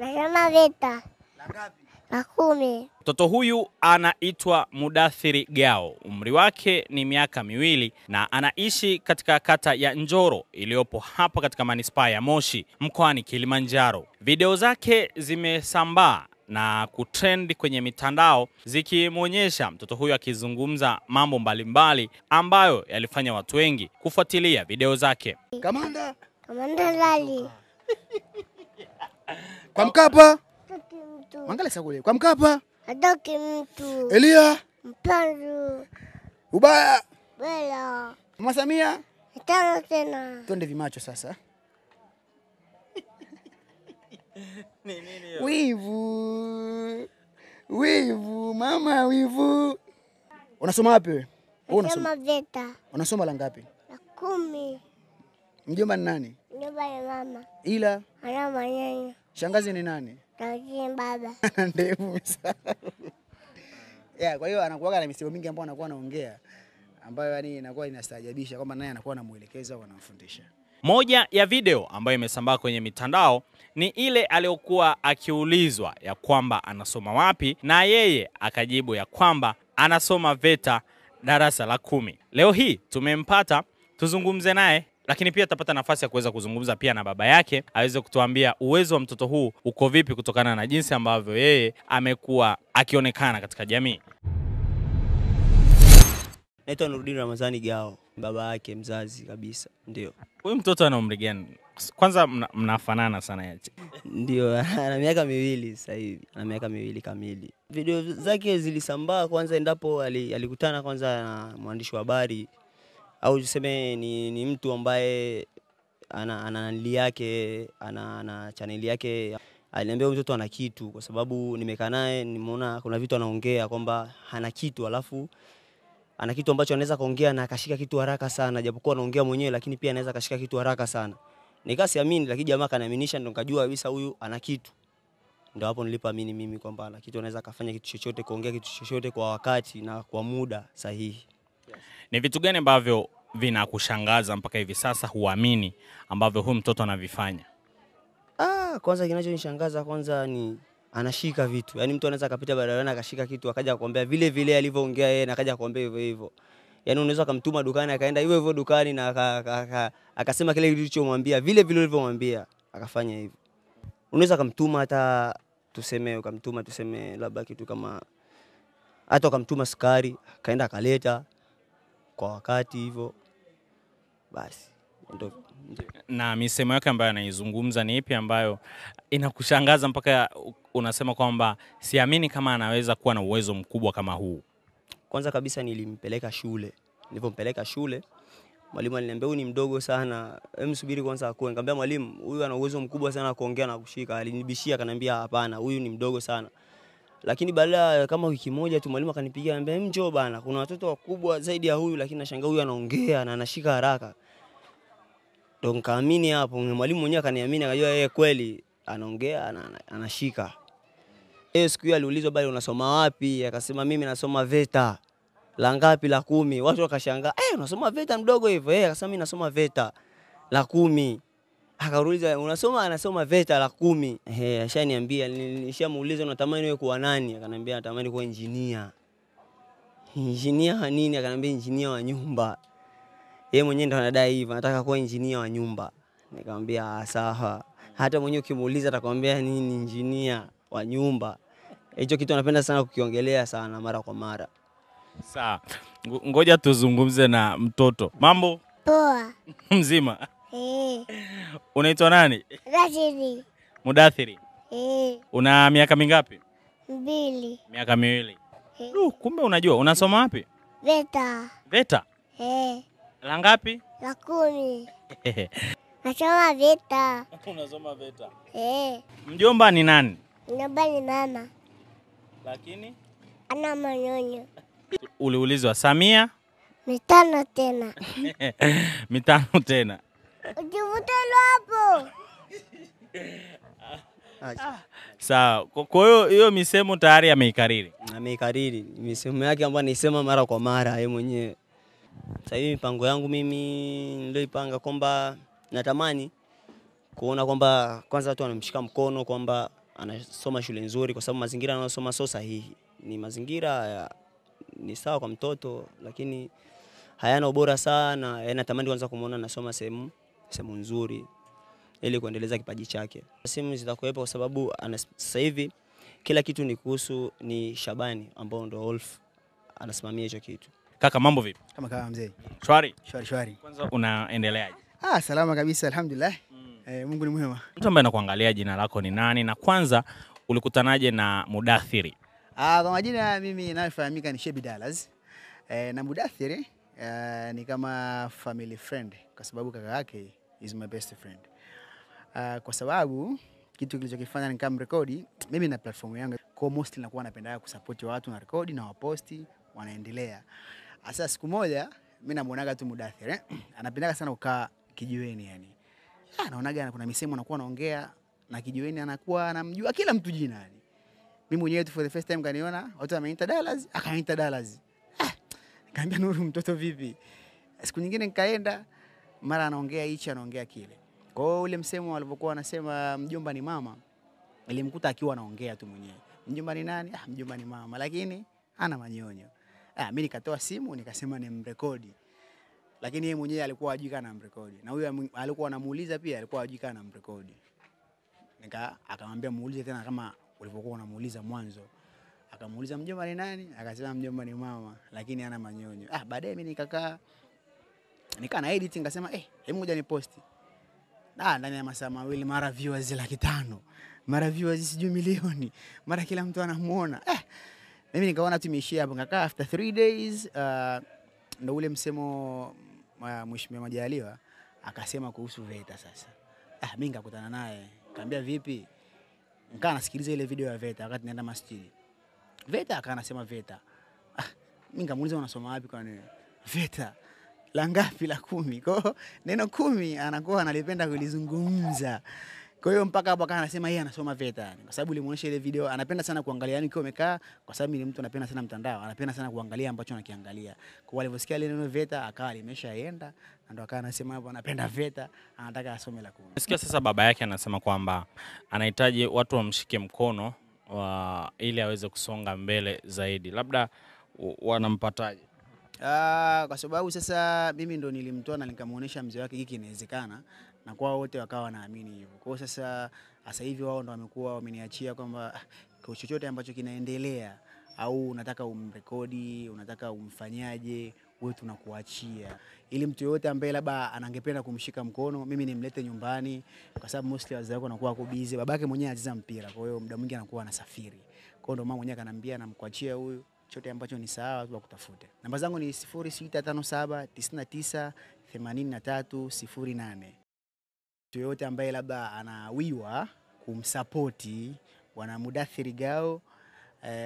Nasoma VETA. La ngapi? La 10. Mtoto huyu anaitwa Mudathiri Gao. Umri wake ni miaka 2 na anaishi katika kata ya Njoro iliyopo hapa katika manispaa ya Moshi mkoani Kilimanjaro. Video zake zimesambaa na kutrend kwenye mitandao zikimuonyesha mtoto huyu akizungumza mambo mbalimbali ambayo yalifanya watu wengi kufuatilia video zake. Kamanda. Kamanda Lali. Kwa Mkapa. Mangala sakule. Kwa Mkapa. Adoki mtu. Elia. Mpanzu. Ubaya. Bela. Mama Samia. Tano tena. Twende vimacho sasa. Wivu. Wivu, mama wivu. Unasoma wapi wewe? Unasoma VETA. Unasoma la ngapi? La 10. Mjomba ni nani? Mjomba ni mama. Ila ana maneno. Shangazi ni nani? Shangazi baba. Ndevu sana. Yeah, kwa hiyo anakuwa na misemo mingi ambayo anakuwa anaongea ambayo yani inakuwa inastaajabisha kwamba naye anakuwa anamuelekeza au anamfundisha. Moja ya video ambayo imesambaa kwenye mitandao ni ile aliyokuwa akiulizwa ya kwamba anasoma wapi na yeye akajibu ya kwamba anasoma VETA darasa la 10. Leo hii tumempata tuzungumze naye, lakini pia tutapata nafasi ya kuweza kuzungumza pia na baba yake aweze kutuambia uwezo wa mtoto huu uko vipi kutokana na jinsi ambavyo yeye amekuwa akionekana katika jamii. Naitwa Nurdin Ramadhani Gao, baba yake mzazi kabisa. Ndio. Huyu mtoto ana umri gani? Kwanza mnafanana sana yache. Ndio, ana miaka 2 sasa hivi. Ana miaka 2 kamili. Video zake zilisambaa kwanza endapo alikutana kwanza na mwandishi wa habari au tuseme ni mtu ambaye ana nanili yake, ana channel yake. Aliniambia mtoto ana kitu kwa sababu nimekaa naye nimeona kuna vitu anaongea kwamba hana kitu, alafu ana kitu ambacho anaweza kuongea na akashika kitu haraka sana, japokuwa anaongea mwenyewe lakini pia anaweza akashika kitu haraka sana. Nikasiamini, lakini jamaa kaniaminisha, ndo nikajua kabisa huyu ana kitu. Ndio hapo nilipoamini mimi kwamba ana kitu, anaweza akafanya kitu chochote, kuongea kitu chochote kwa wakati na kwa muda sahihi. Ni vitu gani ambavyo vinakushangaza mpaka hivi sasa huamini ambavyo huyu mtoto anavifanya? Kwanza kinachonishangaza kwanza ni anashika vitu. Yaani mtu anaweza akapita barabarani akashika kitu akaja kuambia vile vile alivyoongea yeye na akaja kuambia hivyo hivyo. Yaani unaweza kumtuma dukani akaenda hivyo hivyo dukani na akasema kile kilichomwambia vile vile ulivyomwambia akafanya hivyo. Unaweza kumtuma hata tuseme ukamtuma tuseme labda kitu kama hata ukamtuma sukari akaenda akaleta kwa wakati hivyo. Basi ndio. Na misemo yake ambayo anaizungumza ni ipi ambayo inakushangaza mpaka unasema kwamba siamini kama anaweza kuwa na uwezo mkubwa kama huu? Kwanza kabisa nilimpeleka shule. Nilipompeleka shule, mwalimu aliniambia huyu ni mdogo sana, hem subiri kwanza akue. Nikamwambia mwalimu, huyu ana uwezo mkubwa sana kuongea na kushika. Alinibishia akaniambia hapana, huyu ni mdogo sana. Lakini baada kama wiki moja tu mwalimu akanipigia akaniambia njoo bana, kuna watoto wakubwa zaidi ya huyu lakini nashangaa huyu anaongea na anashika haraka. Ndio nikaamini hapo, mwalimu mwenyewe akaniamini akajua yeye kweli anaongea anashika. Yeye siku hiyo aliulizwa bali unasoma wapi? Akasema mimi nasoma VETA. La ngapi? La 10. Watu wakashangaa, unasoma VETA mdogo hivyo? Akasema mimi nasoma VETA la 10. Akauliza unasoma? Anasoma VETA la 10. Ashaniambia, nishamuuliza unatamani wewe kuwa nani? Akaniambia natamani kuwa engineer. Engineer nini? Akaniambia engineer wa nyumba. Yeye mwenyewe ndo anadai hivyo, anataka kuwa engineer wa nyumba. Nikamwambia sawa. Hata mwenyewe ukimuuliza atakwambia nini engineer wa nyumba. Hicho kitu anapenda sana kukiongelea sana mara kwa mara. Sawa. Ngoja tuzungumze na mtoto. Mambo? Poa. Mzima? Unaitwa nani? Mudathiri. Mudathiri. Una miaka mingapi? 2. Miaka 2. Kumbe unajua. Unasoma wapi? VETA. VETA? La ngapi? La 10. Nasoma VETA. Unasoma VETA. Mjomba ni nani? Mjomba ni mama. Lakini ana manyonyo. Uliulizwa Samia? 5 tena. 5 tena. Ujivuta hapo. Sawa. Kwa hiyo hiyo misemo tayari ameikariri. Ameikariri. Misemo yake ambayo anaisema mara kwa mara yeye mwenyewe. Sasa hivi mipango yangu mimi nilioipanga kwamba natamani kuona kwamba kwanza watu wanamshika mkono kwamba anasoma shule nzuri, kwa sababu mazingira anayosoma sio sahihi. Ni mazingira ni sawa kwa mtoto lakini hayana ubora sana. Yaani natamani kwanza kumuona anasoma sehemu nzuri ili kuendeleza kipaji chake. Simu zitakuwepo kwa sababu sasa hivi kila kitu ni kuhusu ni Shabani ambao ndo Wolf anasimamia hicho kitu. Kaka, mambo vipi? Kama kama mzee. Shwari? Shwari shwari. Kwanza unaendeleaje? Ah, salama kabisa alhamdulillah. Mungu ni mwema. Mtu ambaye anakuangalia, jina lako ni nani na kwanza ulikutanaje na Mudathiri? Kwa majina mimi ninayofahamika ni Shebi Dallas. Na Mudathiri ni kama family friend kwa sababu kaka yake is my best friend. Kwa sababu kitu kilichokifanya nikamrekodi, mimi na platform yangu kwa mostly nakuwa napenda kusupport watu na rekodi na waposti wanaendelea. Asa siku moja mimi namuonaga tu Mudathiri, anapendaga sana kukaa kijiweni yani. Naonaga kuna misemo anakuwa anaongea na kijiweni anakuwa anamjua kila mtu jina yani. Mimi mwenyewe tu for the first time kaniona watu wameita Dallas, akaita Dallas. Nikamwambia Nuru, mtoto vipi? Siku nyingine nikaenda mara anaongea hichi anaongea kile. Kwa hiyo ule msemo alipokuwa anasema mjomba ni mama, nilimkuta akiwa anaongea tu mwenyewe. Mjomba ni nani? Mjomba ni mama, lakini ana manyonyo. Mimi nikatoa simu nikasema nimrekodi. Lakini yeye mwenyewe alikuwa hajui kana namrekodi. Na huyo alikuwa anamuuliza pia alikuwa hajui kana namrekodi. Akamwambia muulize tena kama ulivyokuwa unamuuliza mwanzo. Akamuuliza mjomba ni nani? Akasema mjomba ni mama, lakini ana manyonyo. Baadaye mimi nikakaa na edit nikasema hebu ngoja ni posti. Ndani ya masaa mawili mara viewers 500,000, mara viewers sijui milioni, mara kila mtu anamuona. Mimi nikaona tu imeishia hapo. Nikakaa after 3 days ndo ule msemo Mheshimiwa Majaliwa akasema kuhusu VETA sasa. Mimi nikakutana naye, nikamwambia vipi? Nikaa nasikiliza ile video ya VETA wakati naenda masjidi. VETA akawa anasema VETA. Mimi nikamuuliza unasoma wapi kwa nini? VETA. La ngapi? La 10. Kwa hiyo neno 10 anakuwa analipenda kulizungumza. Kwa hiyo mpaka hapo akawa anasema yeye anasoma VETA yani. Kwa sababu nilimuonyesha ile video anapenda sana kuangalia yani ukiwa umekaa, kwa sababu ni mtu anapenda sana mtandao, anapenda sana kuangalia ambacho anakiangalia. Kwa hiyo alivyosikia ile neno VETA akawa limeshaenda na ndo akawa anasema hapo anapenda VETA, anataka asome la 10. Nasikia sasa baba yake anasema kwamba anahitaji watu wamshike mkono ili aweze kusonga mbele zaidi. Labda wanampataje? Kwa sababu sasa mimi ndo nilimtoa na nikamuonesha mzee wake hiki inawezekana, na kwa wote wakawa wanaamini hivyo. Kwa hiyo sasa hivi wao ndo wamekuwa wameniachia kwamba kwa chochote ambacho kinaendelea au unataka umrekodi, unataka umfanyaje, wewe tunakuachia. Ili mtu yote ambaye labda anangependa kumshika mkono, mimi nimlete nyumbani kwa sababu mostly wazazi wake wanakuwa wako busy. Babake mwenyewe anacheza mpira, kwa hiyo muda mwingi anakuwa anasafiri. Kwa hiyo ndo mama mwenyewe akanambia namkuachia huyu, chote ambacho ni sawa tu wakutafute. Namba zangu ni 0657 99 83 08. Mtu yote ambaye labda anawiwa kumsapoti bwana Mudathiri Gao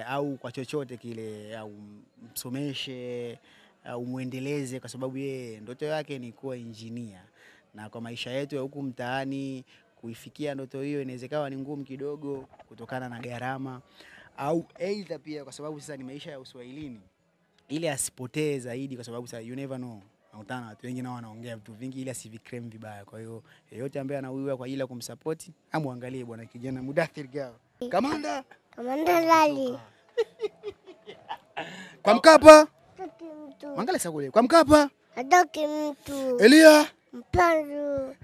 au kwa chochote kile, au msomeshe au muendeleze, kwa sababu yeye ndoto yake ni kuwa engineer, na kwa maisha yetu ya huku mtaani kuifikia ndoto hiyo inawezekana ni ngumu kidogo kutokana na gharama, au either pia kwa sababu sasa ni maisha ya uswahilini, ili asipotee zaidi, kwa sababu sasa you never know, unakutana na watu wengi nao wanaongea vitu vingi, ili asivikrem vibaya. Kwa hiyo yeyote ambaye anauiwa kwa ajili ya kumsupport amuangalie bwana kijana Mudathiri Gao. Kamanda, Kamanda Lali. Kwa Mkapa. Hatoki mtu. Mwangalie sasa kule. Kwa Mkapa. Hatoki mtu. Elia. Mpanzu.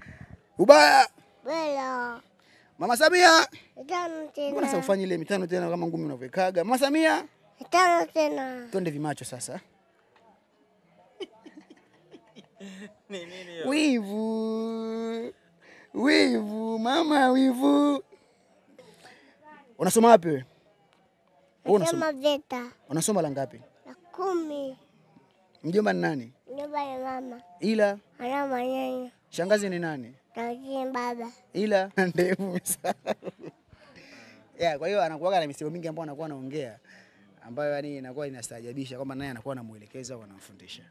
Ubaya. Bela. Mama Samia. Mitano tena. Mbona sasa ufanye ile mitano tena kama ngumi unavyowekaga? Mama Samia. Mitano tena. Twende vimacho sasa. Ni nini hiyo? Wivu. Wivu, mama wivu. Unasoma wapi wewe? Unasoma VETA. Unasoma la ngapi? La 10. Mjomba ni nani? Mjomba ni mama. Ila ana manyanya. Shangazi ni nani? Shangazi baba. Ila ndevu sana. Yeah, kwa hiyo anakuwa na misemo mingi ambayo anakuwa anaongea ambayo yani inakuwa inastaajabisha kwamba naye anakuwa anamuelekeza au anamfundisha.